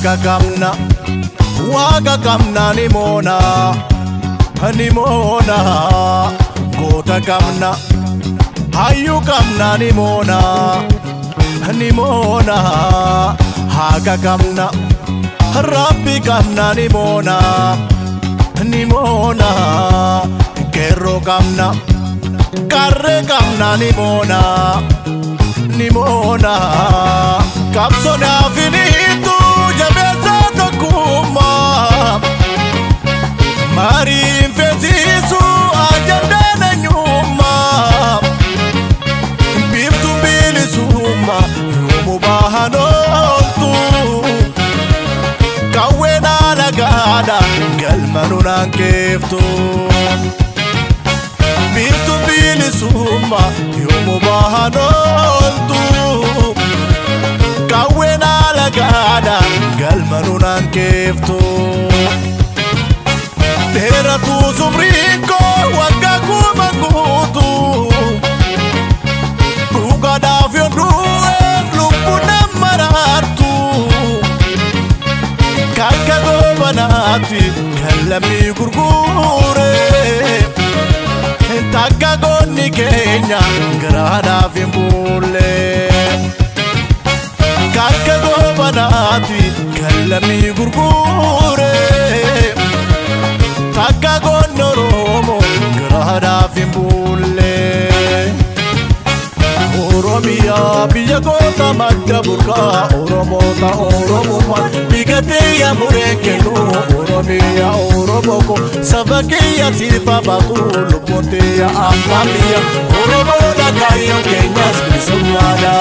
Haga qabna waaqa qabna ni moona ni moona goota qabna hayyuu qabna ni moona ni moona haga qabna rabbi qabna ni moona ni moona qeerroo qabna qarree qabna ni moona ni moona qabsoonaaf ni jabeessa tokkummaa mariin feesisu ajandaan eenyummaa biiftuun bilisummaa yoomuu bahan ooltu qawween alagaadha galma nunaan keeftu biiftuun bilisummaa yoomuu bahan ooltu qawween alagaadha galma nunaan keeftu dheeratu umriin koo waggaa kuma guutuu dhugaadhaaf yoon du'eef lubbuun nama raartu kakka goobanaatti kan lammii gurgure takka goonni keenya garaadhaaf hin bulle kakka goobanaatti kan lammii gurgure takka goonni Oromoo garaadhaaf hin bulle. Oromiyaa biyya goota madda burqaa Oromoota Oromummaa dhiigatee mureen kennu Oromiyaa Oromoo ko saba kiyya siifa baatu lubbuun tiyya abbaan biyya Oromoodha kaayyoon keenyas bilisummaadha.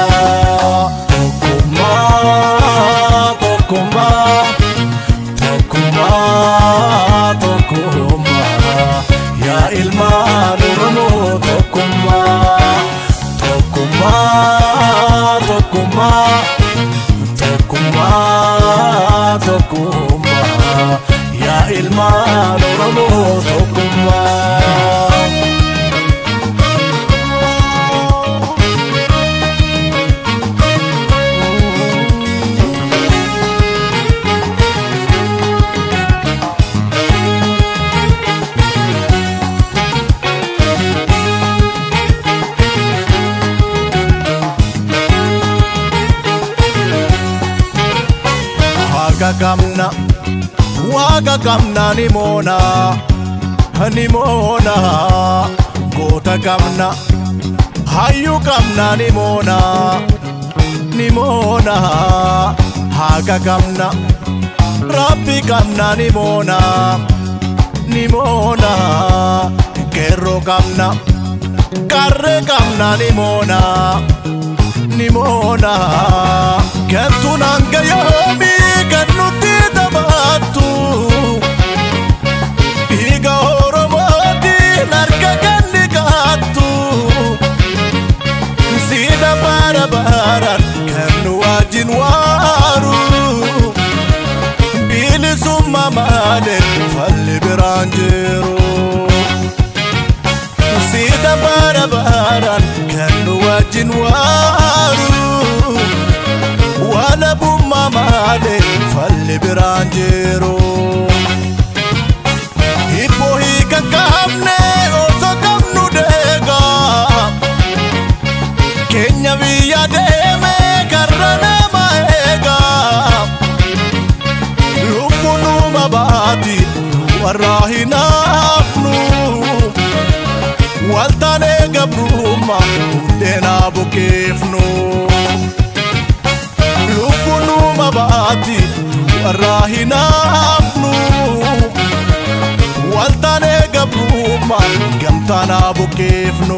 Tokkummaa tokkummaa tokkummaa tokkummaa yaa ilmaan Oromoo tokkummaa. Tokkummaa tokkummaa tokkummaa tokkummaa yaa ilmaan Oromoo tokkummaa. Haga qabna waaqa qabna ni moona ni moona goota qabna hayyuu qabna ni moona ni moona haga qabna rabbi qabna ni moona ni moona qeerroo qabna qarree qabna ni moona ni moona gantuun hanga yoomii kan nutti taphattu dhiiga Oromootiin harka kan dhiqattu siidha bara baraan kan nu wajjin waaru bilisummaa malee falli biraan jiru siidha bara baraan kan nu wajjin waaru walabummaa malee falli biraan jiru. Hibboo hiika qabne osoo qabnu deegaa keenya biyya deeme karra nama eegaa lubbuun numa baati warraa hin hafnu waltaanee gabrummaa hundeenaa bukeefnu. Lubbuun numa baati warraa hin hafnu waltaanee gabrummaa gamtaanaa bukeefnu.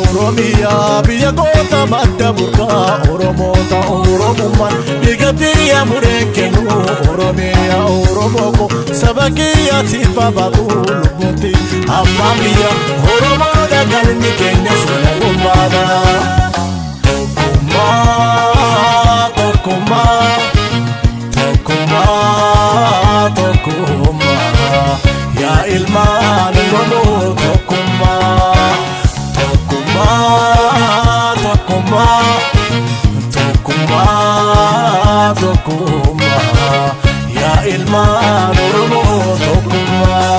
Oromiyaa biyya goota madda burqaa Oromoota Oromummaan dhiigatee mureen kennu Oromiyaa Oromoo ko saba kiyya siifa baatu lubbuun abbaan biyya Oromoodha galmi keenyas walabummaadha. Tokkummaa tokkummaa tokkummaa tokkummaa yaa ilmaan Oromoo tokkummaa tokkummaa tokkummaa tokkummaa. Tokkummaa, tokkummaa, yaa ilmaan Oromoo, tokkummaa.